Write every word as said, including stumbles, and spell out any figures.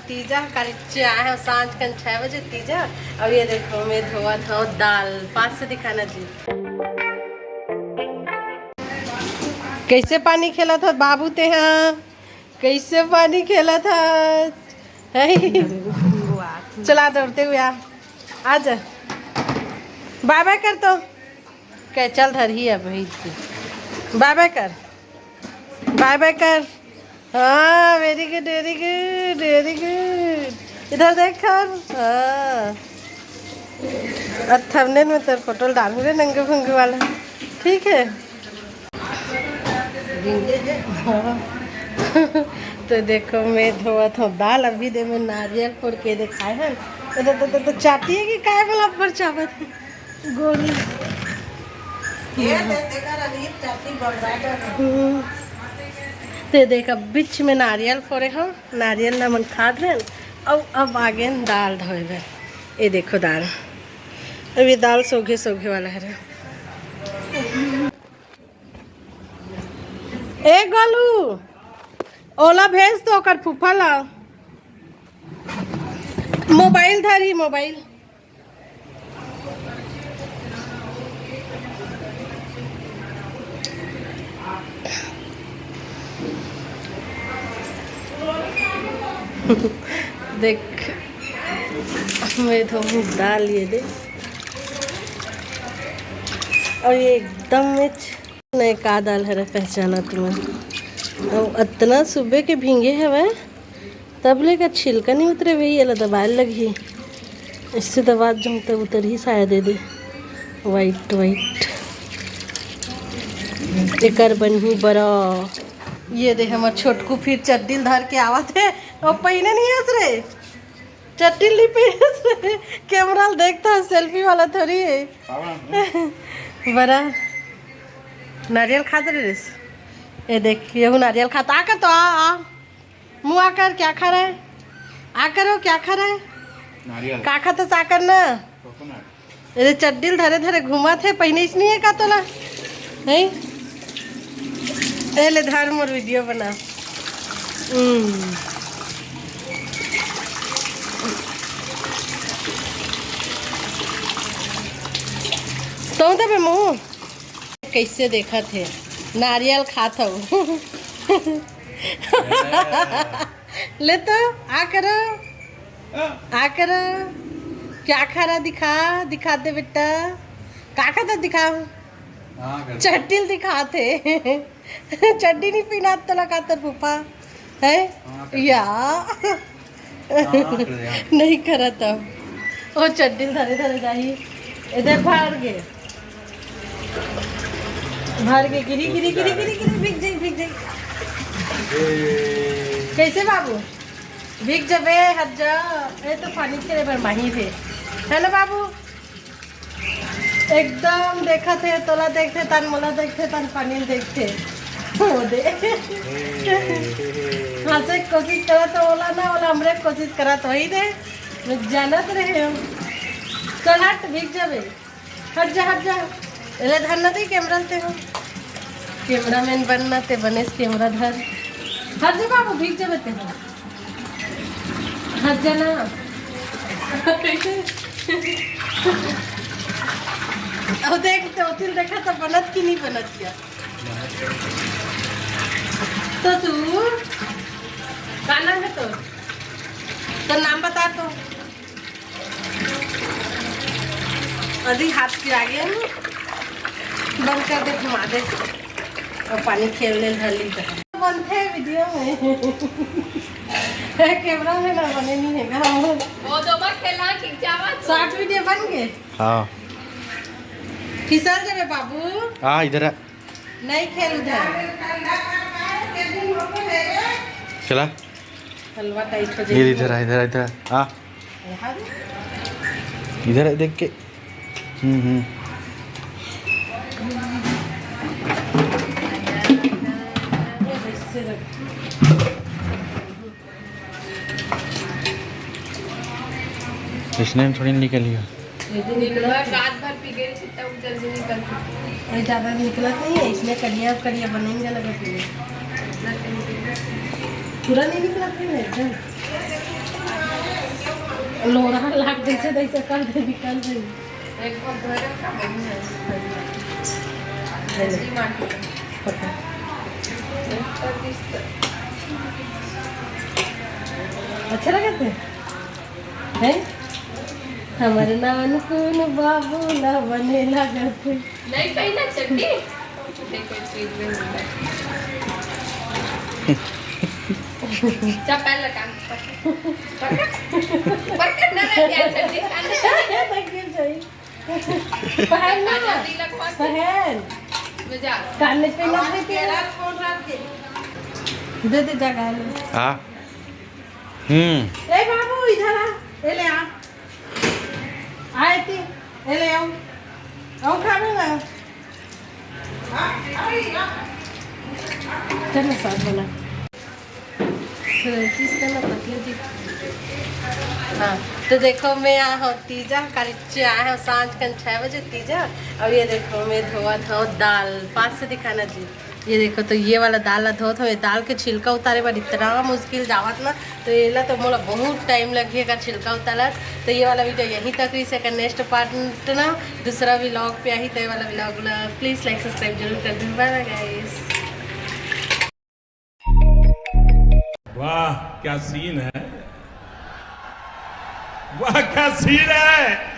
तीजा कल से आए हैं, सांझ कन छह बजे तीजा। अब ये देखो, मैं धोवत हूँ दाल। पास से दिखाना जी। कैसे पानी खेला था बाबू ते, हाँ? कैसे पानी खेला था? है? चला दौड़ते हुए आ, आ जा। बाय बाय कर तो। कह, चल धर ही अब भाई। बाय बाय कर, बाय बाय कर। हाँ, very good, very good, very good। इधर देख कर। हाँ, अब थंबनेल में तेरे फोटो डालूंगे नंगे फंगे वाला, ठीक है? हाँ। तो देखो, मैं धोवत हूँ दाल। अभी दे मैं नारियल फोड़ के दिखाए हैं। तो, तो, तो, तो चाटी है कि काय बोला पर चावत। गोली। ये दे, देखा रवि, चटनी बन रहा है। हम्म। ते देख, अब बीच में नारियल फोड़े हो, नारियल ला मन खात रहे। अब अब आगे दाल धोए बर। ये देखो दाल, अब ये दाल सोघे सोघे वाला है। ए गोलू, ओला भेज तो ओकर फूफा ला। मोबाइल धरी, मोबाइल। देख, मैं तो मुंह डाल ये दे। और ये एकदम में नहीं, का दाल हरे पहचाना तुम्हें। अउ अतना सुबह के भींगे हवय, तब ले का छिलका नहीं उतरे भई, एला दबाए लगही। इससे दबा जम तब उतर ही शायद ये दे। वाइट वाइट एकर बनही बड़ा। ये दे हमर छोटकू फिर चड्डी ल धर के आवत हे। ओ पहिने नहीं हस रे, चड्डी ल नहीं पहिने हस रे। कैमरा ल देखता है, सेल्फी वाला थोड़ी है। बड़ा नारियल खात रे रिस। ये देख, ये हूँ नारियल खाता। आकर तो आ, आ। मुँह आकर, क्या खा रहा है? आकर हो, क्या खा रहा है? नारियल। का खाता आकर ना? कोकोनट। ये चड्डी ल धरे धरे घूमत हे, पहिने इसनी है का तोला? नहीं? ए ले धर, मोर वीडियो बना। हम्म। तो तबे मुँह कैसे देखत हे? नारियल खात हूँ। ले तो, आ करो, आ करो। क्या खा रहा? दिखा, दिखा दे बेटा। का खाता दिखा? हाँ, कर। चड्डी ल दिखात हे। चड्डी नहीं पहनात तोला का तोर फूफा? है? हाँ, कर। या। हाँ, कर दे, हाँ। नहीं करत अब। ओ चड्डी ल धरे धरे जाही। इधर भर गे। भर गे, गिरी, गिरी, गिरी, गिरी, गिरी, भीग जाई, भीग जाई। ए। कैसे बाबू? भीग जबे, हट जा। ए तो पानी खेले बर माहिर हे। है ना बाबू? एकदम देखत हे, तोला देखथे, तन मोला देखथे, तन पानी ल देखथे। ओ दे। ए। हाँसे कोशिश करत हे, ओला ना, ओला हमरे कोशिश करत होही दे। मैं जानत रहे हूँ। चल हट, भीग जाबे। हट जा, हट जा। एला धर ना दे, कैमरा ते हो। कैमरामैन बन ना ते, बनेस कैमरा धर। हट जा बाबू, भीग जाबे ते हो। हट जा ना। अब देख, तो उतिल देखा तो बनत कि नहीं बनत क्या? तो तू, का नाम है तो? तो नाम बता तो। अभी हाथ के आगे हम बंद कर दे, घुमा दे। और पानी खेलने धर ली तो। बनते हैं वीडियो में। कैमरा में ना बने नहीं है। वो तो मत खेलना, खींचावा तो। शॉर्ट वीडियो बन गए। हाँ। फिसल जाबे बाबू। हाँ, इधर आ। नहीं खेल उधर। चला। हलवा टाइप हो ये जाएगी। इधर आ, इधर आ, इधर आ। हाँ। यहाँ भी? इधर आ, देख के। हम्म, हम्म। ये इसने थोड़ी निकली हो। ये तो निकला। रात भर पी गई थी, तब जल्दी निकल गई। ये ज़्यादा निकलत नहीं है, इसलिए करिया करिया बनेंगे लगा पीने। पूरा नहीं निकलत नहीं है एकदम। लोढ़ा लाग जैसे तैसे कर दे, निकल रही। अच्छा लगत हे? हैं? हमर नानकुन बाबू ला बने लागत हे। नहीं पहना चड्डी? देखो, चीज में मिला। चप्पल लगा। पकड़ ना रह गया चड्डी। पहन ना। पहन। कान में पहना देते हैं। दे दे जगह ले। हाँ। हम्म। ए बाबू, इधर आ। ए ले आ। आए ती। ए ले आओ। आओ खावे ना। चल ना, साथ बना। किस का ना पतली थी। हाँ, तो देखो, मैं यहाँ हूँ तीजा, करीब आए हूँ सांझ कन छः बजे तीजा। और ये देखो, मैं धोवत हूँ दाल, पास से दिखाना जी। ये देखो, तो ये वाला दाल ला धोत हूँ। ये दाल के छिलका उतारे बर इतना मुश्किल जावत ना, तो ये ला तो मोला बहुत टाइम लगे का छिलका उतारत। तो ये वाला वीडियो यहीं तक रही, एकर नेक्स्ट पार्ट ना दूसरा व्लॉग पे आही, तो ये वाला व्लॉग ला प्लीज लाइक सब्सक्राइब जरूर कर दो। बाय बाय गाइस। वाह, क्या सीन है, वाह, क्या सीन है।